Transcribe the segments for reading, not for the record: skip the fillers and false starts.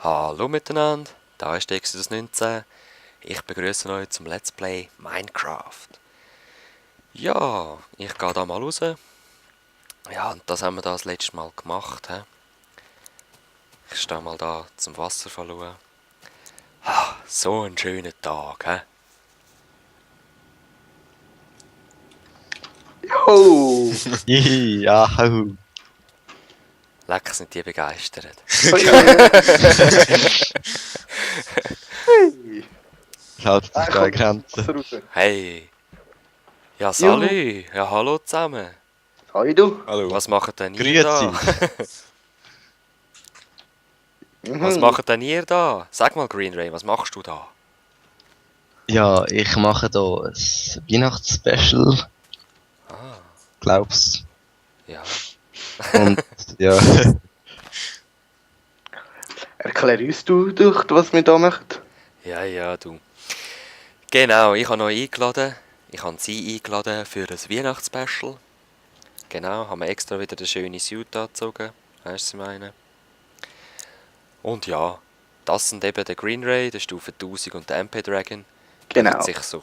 Hallo miteinander, da ist der Exodus 19. Ich begrüße euch zum Let's Play Minecraft. Ja, ich gehe da mal raus. Ja, und das haben wir da das letzte Mal gemacht. He? Ich stehe mal da zum Wasserfall schauen. Ah, so ein schöner Tag, he? Jo! Ja, hau. Lecker sind die begeistert. Hey! Laut das keine Grenzen. Grenzen. Hey! Ja, salü! Ja, hallo zusammen! Hi du! Hallo. Was macht denn ihr da? Grüezi. Was macht denn ihr da? Sag mal, Green Ray, was machst du da? Ja, ich mache da ein Weihnachtsspecial, Ah, glaub's. ja. Und ja, Erklär uns du durch, was wir da machen. Ja, du. Genau, ich habe euch eingeladen. Ich habe sie eingeladen für ein Weihnachtsspecial. Genau, haben wir extra wieder eine schöne Suit angezogen. Weißt du, was ich meine? Und ja, das sind eben der Green Ray, der Stufe 1000 und der MP Dragon. Der Genau. wird sich so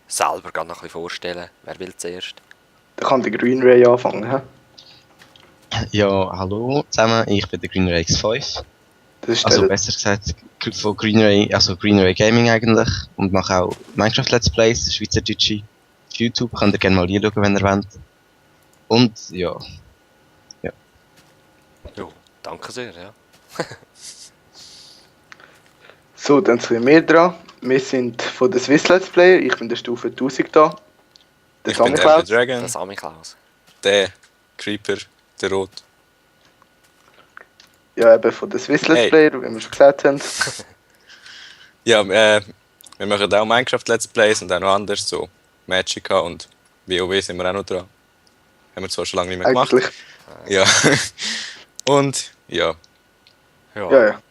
selber gerade noch ein bisschen vorstellen. Wer will zuerst? Da kann der Green Ray anfangen. He? ja, hallo zusammen, ich bin der Green Ray X5. Das ist Also der, besser gesagt von Green Ray, also Green Ray Gaming eigentlich. Und mache auch Minecraft Let's Plays, Schweizerdeutsche. Auf YouTube könnt ihr gerne mal reinschauen, wenn ihr wollt. Und ja, Jo, danke sehr, ja. So, dann sind wir dran. Wir sind von der Swiss Let's Player. Ich bin der Stufe 1000 da. Der Ich bin der Samichlaus. Dragon, Der Sami Klaus. der Creeper, der Rot. Ja, eben von der Swiss Let's Hey. Player, wie wir schon gesagt haben. Ja, wir machen auch Minecraft Let's Plays und auch noch anders, so Magica und WoW sind wir auch noch dran. Haben wir zwar schon lange nicht mehr gemacht. Eigentlich. Ja. Und ja, Ja.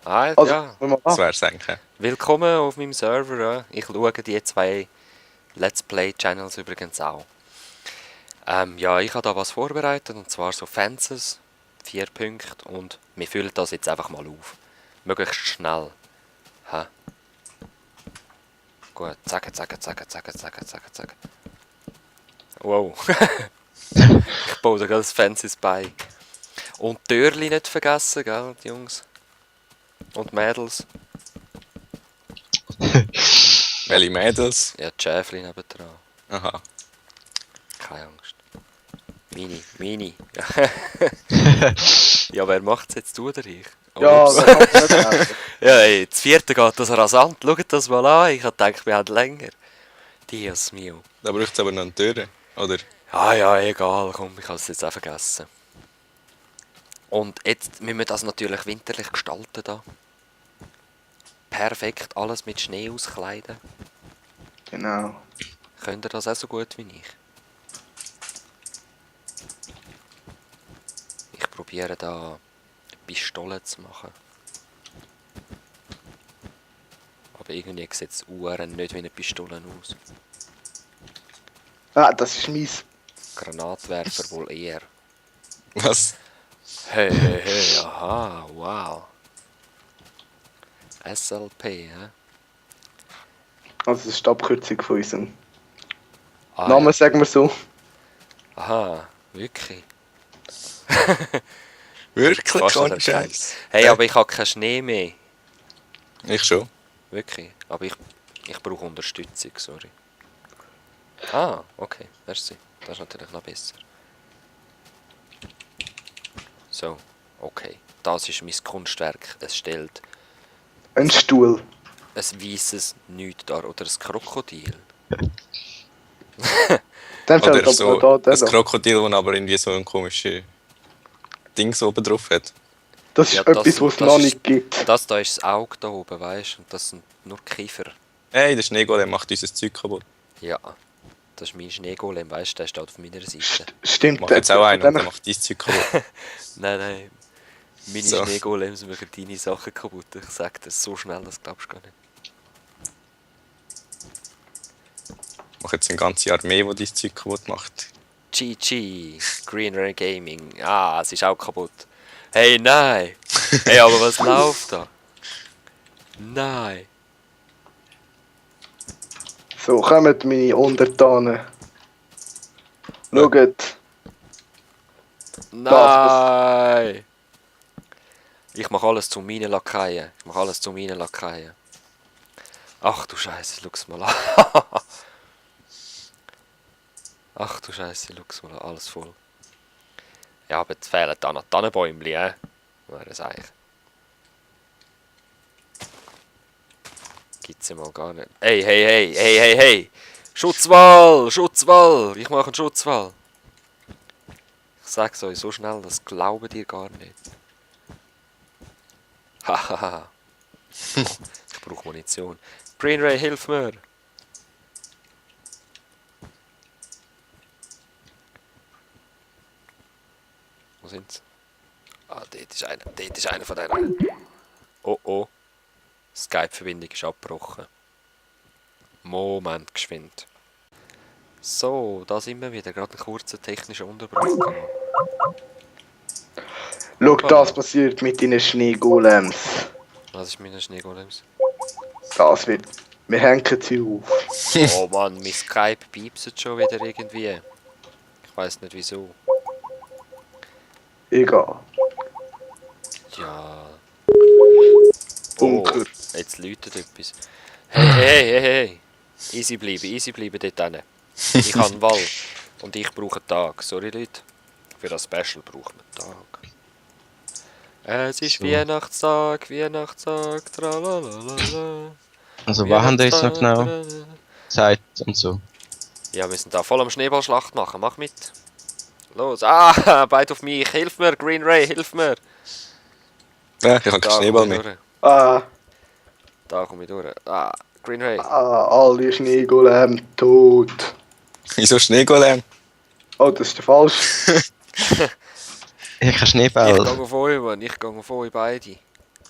Also, Ja. fangen wir das an. wär's eigentlich. Ja. Willkommen auf meinem Server. Ja. Ich schaue die zwei Let's Play Channels übrigens auch. Ja, ich habe da was vorbereitet, und zwar so Fences, 4 Punkte, und wir füllen das jetzt einfach mal auf. Möglichst schnell. Ha. Gut, zack. Wow. Ich baue da gerade das Fences bei. Und die Türchen nicht vergessen, gell, die Jungs? Und Mädels. Welche Mädels? Ja, die Schäfli nebendran. Aha. Keine Angst. Mini. Ja, wer macht's jetzt, du oder ich? Oh, Ja, ups. das kann ich nicht helfen. Ja, ey, das vierte geht das rasant. Schaut das mal an. Ich hab gedacht, wir haben länger. Dios mio. Da braucht es aber noch eine Tür, oder? Ja, egal. Komm, ich habe es jetzt auch vergessen. Und jetzt müssen wir das natürlich winterlich gestalten da. Perfekt alles mit Schnee auskleiden. Genau. Könnt ihr das auch so gut wie ich? Ich probiere da eine Pistole zu machen. Aber irgendwie sieht es nicht wie eine Pistole aus. Ah, das ist mies. Granatwerfer wohl eher. Was? Hey, aha, wow. SLP, hä? Also, das ist die Abkürzung von unserem Ah, Namen, ja. sagen wir so. Aha, wirklich. Wirklich? Fast Ohne ein Scheiß. Hey, aber ich habe keinen Schnee mehr. Ich schon. Wirklich. Aber ich brauche Unterstützung, sorry. Ah, okay, merci. Das ist natürlich noch besser. So, okay. Das ist mein Kunstwerk. Es stellt Ein Stuhl. ein weißes Nichts dar oder ein Krokodil. Dann fällt Oder aber so da ein das an. Krokodil, das aber irgendwie so ein komisches Ding oben drauf hat. Das ist Ja, das- etwas, was es das noch ist- nicht gibt. Das da ist das Auge da oben, weißt du? Und das sind nur Kiefer. Hey, der Schneegolem macht unser Zeug kaputt. Ja, das ist mein Schneegolem, weißt du? Der steht auf meiner Seite. Stimmt. Mach jetzt auch einen und dann der macht dein Zeug kaputt. Nein. Meine So. Schneegolems machen deine Sachen kaputt. Ich sag das so schnell, das glaubst du gar nicht. Mach jetzt eine ganze Armee, die dein Zeug kaputt macht. GG, Green Ray Gaming. Ah, es ist auch kaputt. Hey, nein! Hey, aber was läuft da? Nein. So, kommt meine Untertanen. Schaut. Nein! Ich mache alles zu meinen Lakaien. Ach du Scheiße, schau's mal an. Ach du Scheiße, schau's mal an, alles voll. Ja, aber jetzt fehlen da noch Tannenbäumchen, wäre das eigentlich. Gibt's ja mal gar nicht. Hey! Schutzwall! Ich mache einen Schutzwall. Ich sag's euch so schnell, das glauben ihr gar nicht. Hahaha. Ich brauche Munition. Green Ray, hilf mir! Wo sind's? Ah, dort ist einer von denen. Oh oh. Skype-Verbindung ist abgebrochen. Moment, geschwind. So, da sind wir wieder. Gerade einen kurzen technischen Unterbruch gehabt. Schau, das passiert mit deinen Schneegolems. Was ist mit den Schneegolems? Das wird... Wir hängen sie auf. Oh Mann, mein Skype piepst schon wieder irgendwie. Ich weiß nicht wieso. Egal. Ja. Bunker. Oh, jetzt läutet etwas. Hey. Easy bleiben dort hinten. Ich habe einen Wall. Und ich brauche einen Tag. Sorry Leute. Für das Special braucht man einen Tag. Es ist So. Weihnachtstag, tralalala. Also, was haben wir jetzt noch genau? Zeit und so. Ja, wir sind da voll am Schneeballschlacht machen. Mach mit. Los. Ah, beit auf mich. Hilf mir, Green Ray, hilf mir. Ja, ich habe keinen Schneeball mehr. Durch. Ah, Da komme ich durch. Ah, Green Ray. alle Schneegolem tot. Wieso Schneegolem? Oh, das ist der falsch. Ich habe keinen Ich Schneeball. gehe auf euch, Mann. Ich gehe auf euch beide.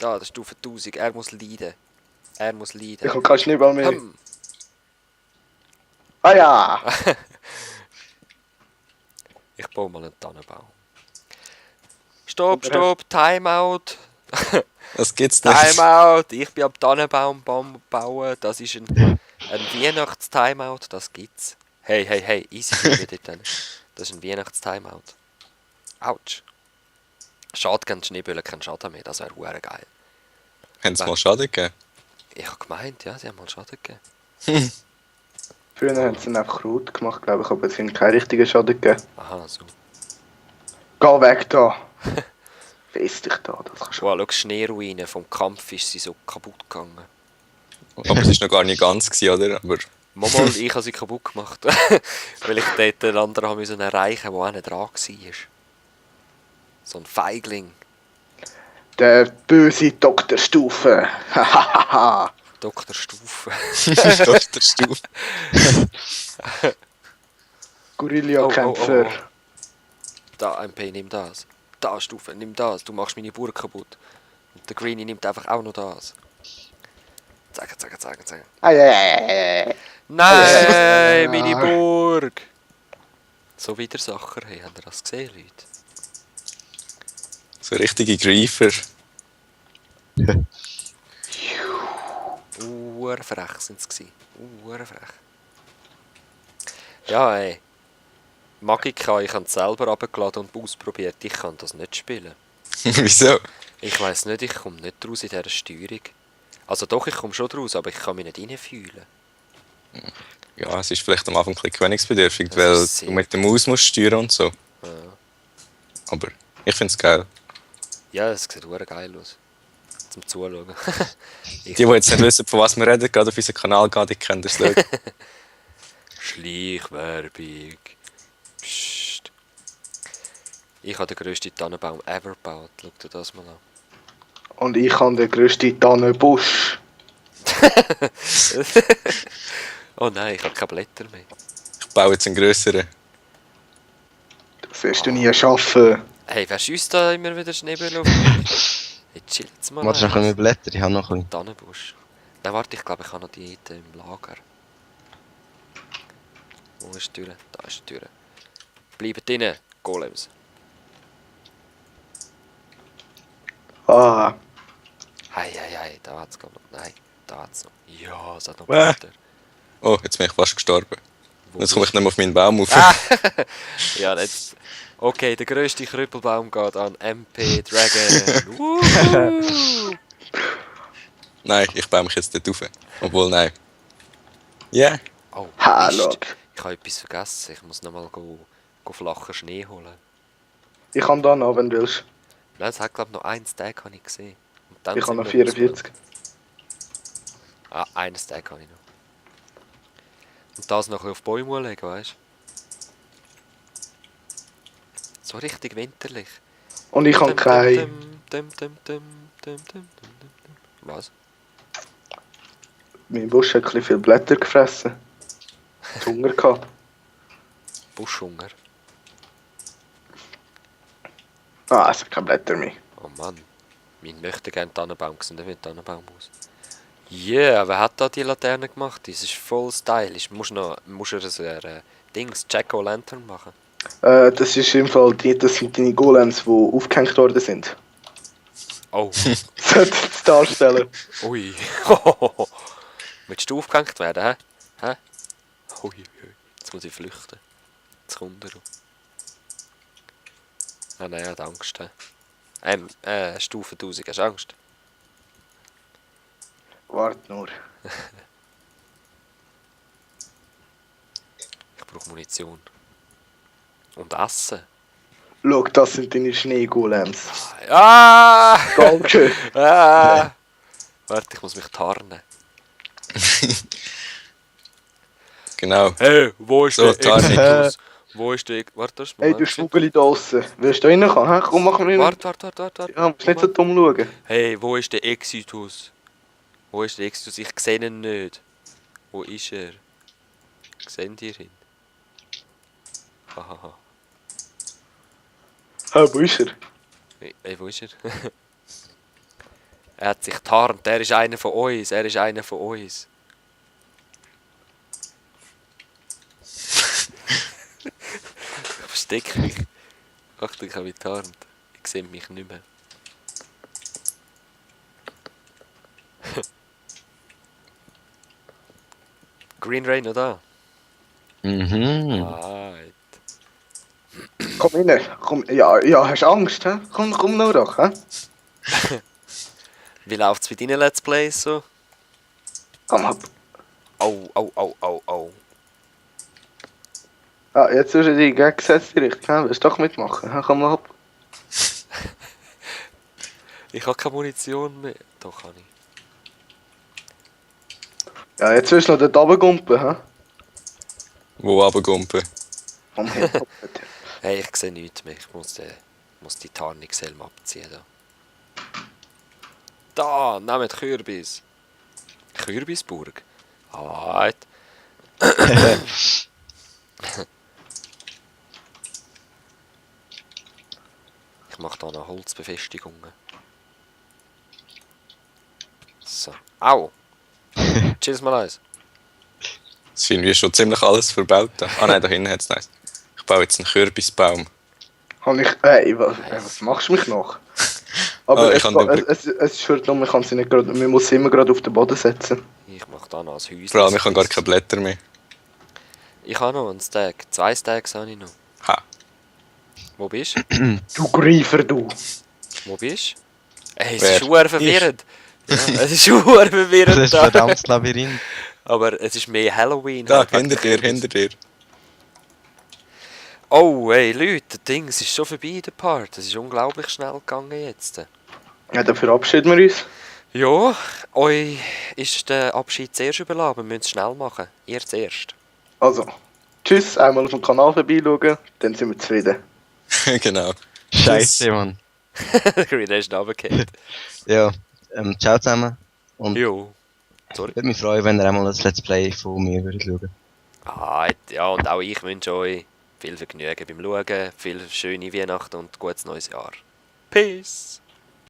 Da, das ist Stufe 1000. Er muss leiden. Ich habe keinen Schneeball mehr. Hm. Ah ja! Ich baue mal einen Tannenbaum. Stopp, Timeout. Das gibt's nicht. Timeout. Ich bin am Tannenbaum bauen. Das ist ein Weihnachts-Timeout. Das gibt's. Hey. Easy bleiben dort dann. Das ist ein Weihnachts-Timeout. Autsch. Schade, geben die Schneeböller keinen Schaden mehr. Das wäre hure geil. Haben sie mal Schaden gegeben? Ich habe gemeint, ja, sie haben mal Schaden gegeben. Früher haben sie einfach rot gemacht, glaube ich, aber es sind keine richtigen Schaden gegeben. Aha, so. Geh weg da! Fest dich da, das kannst du. Wow, schau, Schneeruine. Vom Kampf ist sie so kaputt gegangen. Aber es war noch gar nicht ganz, gewesen, oder? Aber Mal, ich habe sie kaputt gemacht. Weil ich dort den anderen müssen erreichen, der auch nicht dran war. So ein Feigling. Der böse Dr. Stufe. Hahaha. Dr. Stufe. Dr. Stuhl. Guerilla-Kämpfer. Da, MP, nimm das. Da, Stufe, nimm das. Du machst meine Burg kaputt. Und der Greenie nimmt einfach auch noch das. Zack. Ei. Nein, meine Burg! So Widersacher, hey, habt ihr das gesehen, Leute? So richtige Greifer. Frech sind sie gewesen. Frech. Ja, ey. Magika, ich habe es selber runtergeladen und ausprobiert. Ich kann das nicht spielen. Wieso? Ich weiss nicht, ich komme nicht raus in dieser Steuerung. Also doch, ich komme schon raus, aber ich kann mich nicht reinfühlen. Ja, es ist vielleicht am Anfang ein bisschen gewöhnungsbedürftig, Das weil ist sehr- du mit der Maus musst steuern und so. Ja, Aber ich finde es geil. ja es sieht verdammt geil aus. Zum Zuschauen. Die jetzt nicht wissen, von was wir reden, gerade auf unseren Kanal gehen, die kennen das Logo. Schleichwerbung. Psst. Ich habe den grössten Tannenbaum ever gebaut. Schau dir das mal an. Und ich habe den grössten Tannenbusch. Oh nein, ich habe keine Blätter mehr. Ich baue jetzt einen grösseren. Das wirst du nie schaffen. Hey, wer schießt da immer wieder Schneebälle auf mich? Hey, chill jetzt mal. Warte, noch ein bisschen Blätter, ich habe noch ein bisschen. Tannenbusch. Nein, warte, ich glaube, ich habe noch die im Lager. Wo ist die Tür? Da ist die Tür. Bleibt drinnen, Golems. Ah, Hei, da hat's gar noch. Nein, da hat's noch. Ja, es hat noch Bäh. weiter. Oh, jetzt bin ich fast gestorben. Wo Jetzt komme ich bist nicht mehr auf meinen Baum auf. du? Ja, jetzt. Okay, der grösste Krüppelbaum geht an MP Dragon. Wuhu! Nein, ich baue mich jetzt dort rauf. Obwohl, nein. Ja. Oh, Hallo. Mist. Ich habe etwas vergessen. Ich muss nochmal go flachen Schnee holen. Ich kann da noch, wenn du willst. Nein, es hat glaube ich noch einen Stack habe ich gesehen. Und dann Ich habe sind noch wir 44. Ah, einen Stack habe ich noch. Und das noch ein bisschen auf die Bäume legen, weißt du? So richtig winterlich. Und ich habe keine. Was? Mein Busch hat ein bisschen viele Blätter gefressen. Hunger gehabt. Buschhunger. Ah, es hat keine Blätter mehr. Oh Mann. Mein möchte gerne Tannenbaum gesehen, der will Tannenbaum aus. Yeah, wer hat da die Laterne gemacht? Das ist voll stylisch. Musst du ein Dings, Jack-O-Lantern machen? Das ist im Fall das sind deine Golems, die aufgehängt worden sind. Oh. Solltest du es darstellen? Ui. Willst du aufgehängt werden, hä? Ui. Jetzt muss ich flüchten. Jetzt kommt er. Ah nein, er hat Angst. Stufe 1000, hast du Angst? Warte nur. Ich brauche Munition. Und Essen. Schau, das sind deine Schneegolems. Ah! Danke. Ah! Warte, ich muss mich tarnen. Genau. Hey, wo ist So, der Tarnung. Exitus? Wo ist der... Warte, das ist Hey, du Schmuggeli da draussen. Willst du da reinkommen? Hä? Komm, mach mir nicht. Warte. Ja, musst nicht so dumm schauen. Hey, wo ist der Exitus? Wo ist der Exitus? Ich sehe ihn nicht. Wo ist er? Seht ihr ihn? Hahaha. Hä, wo ist er? Hey, wo ist er? Er hat sich getarnt. Er ist einer von uns. Ich verstecke mich. Achtung, ich habe mich getarnt. Ich sehe mich nicht mehr. Green Ray noch da? Mhm. Right. Komm rein. Komm, ja, hast du Angst, hä? Komm noch doch, hä? Wie läuft's bei deinen Let's Plays so? Komm ab. Au. Ah, jetzt ist er die gegengesetzte Richtung, hä? Willst du doch mitmachen, hä? Komm mal ab. Ich habe keine Munition mehr. Doch, habe ich. Ja, jetzt willst du noch dort runtergumpen, hä? Wo runtergumpen? Komm her, komm bitte. Hey, ich sehe nichts mehr. Ich muss die Tarnungshelm abziehen. Da, nehmt Kürbis. Kürbisburg. Alright. Ich mache da noch Holzbefestigungen. So. Au! Tschüss mal eins. Das finden wir schon ziemlich alles verbaut. Ah nein, da hinten hat es nice. Ich baue jetzt einen Kürbisbaum. Hab ich. Ey, was machst du mich noch? Aber Ich kann es ist für dumm, man muss sie immer gerade auf den Boden setzen. Ich mache da noch ein Häuschen. Vor allem, ich habe gar keine Blätter mehr. Ich habe noch einen Stack. 2 Stacks habe ich noch. Ha. Wo bist du? Du Greifer, du! Wo bist du? Ey, es Wer? ist schwer verwirrend. Ja, es ist schwer verwirrend. Das ist ein verdammtes Labyrinth. Aber es ist mehr Halloween. Da, halt wegen hinter dir, Kürbis. hinter dir. Oh, hey Leute, das Ding, es ist schon vorbei, der Part. Es ist unglaublich schnell gegangen jetzt. Ja, dann verabschieden wir uns. Ja, euch ist der Abschied zuerst überlassen. Wir müssen es schnell machen. Ihr zuerst. Also, tschüss, einmal auf dem Kanal vorbeischauen, dann sind wir zufrieden. Genau. Scheiße, Mann. Green ist runtergefallen. Ja, ciao zusammen. Und Jo. Sorry. ich würde mich freuen, wenn ihr einmal das Let's Play von mir würdet schauen. Ja, und auch ich wünsche euch viel Vergnügen beim Schauen, viel schöne Weihnachten und gutes neues Jahr. Peace!